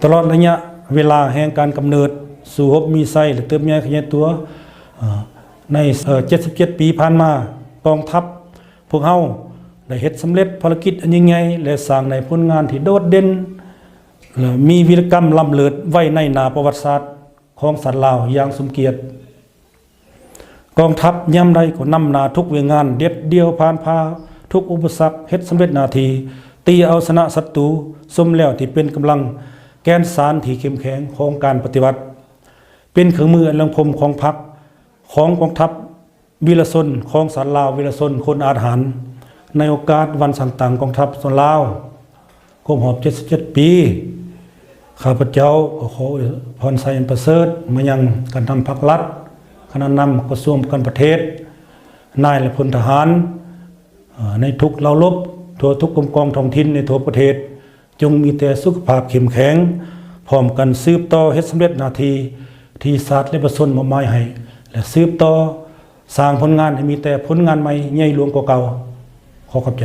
ຕະຫຼອດໄລຍະເວລາແຫ່ງການກຳເນີດ, ສູ້ຮົບມີໄຊ ແລະ ເຕີບໃຫຍ່ຂະຫຍາຍຕົວ, ເອີ ໃນ ເອີ ເຈັດສິບເຈັດປີຜ່ານມາ, ກອງທັບພວກເຮົາໄດ້ເຮັດສຳເລັດພາລະກິດອັນຍິ່ງໃຫຍ່ ແລະ ສ້າງໄດ້ຜົນງານທີ່ໂດດເດັ່ນ ແລະ ມີວີລະກຳລ້ຳເລີດໄວ້ໃນໜ້າປະຫວັດສາດຂອງຊາດລາວຢ່າງສົມກຽດ. ກອງທັບຍາມໃດກໍນຳໜ້າທຸກວຽກງານ, ເດັດດ່ຽວຜ່ານຜ່າທຸກອຸປະສັກ, ເຮັດສຳເລັດໜ້າທີ່, ຕີເອົາຊະນະສັດຕູ, ສົມແລ້ວທີ່ເປັນກຳລັງແກນສານທີ່ເຂັ້ມແຂງຂອງການປະຕິວັດ, ເປັນເຄື່ອງມືອັນແຫຼມຄົມຂອງພັກ, ຂອງກອງທັບ ວີລະຊົນຂອງຊາດລາວ, ວີລະຊົນຄົນອາດຫານ. ໃນໂອກາດວັນສ້າງຕັ້ງກອງທັບຊົນລາວຄົບຮອບເຈັດສິບເຈັດປີ, ຂ້າພະເຈົ້າກໍຂໍອວຍພອນໄຊອັນປະເສີດມາຍັງການນຳພັກລັດ, ຄະນະນຳກະຊວງປ້ອງກັນປະເທດ, ນາຍ ແລະ ພົນທະຫານ ເອີ ໃນທຸກເຫຼົ່າລົບ, ທົ່ວທຸກກົມກອງທ້ອງຖິ່ນໃນທົ່ວປະເທດ, ຈົ່ງມີແຕ່ສຸຂະພາບເຂັ້ມແຂງ, ພ້ອມກັນສືບຕໍ່ເຮັດສຳເລັດໜ້າທີ່ທີ່ຊາດ ແລະ ປະຊາຊົນມອບໝາຍໃຫ້ ແລະ ສືບຕໍ່ສ້າງຜົນງານໃຫ້ມີແຕ່ຜົນງານໃໝ່ໃຫຍ່ຫຼວງກວ່າເກົ່າ. ຂໍຂອບໃຈ.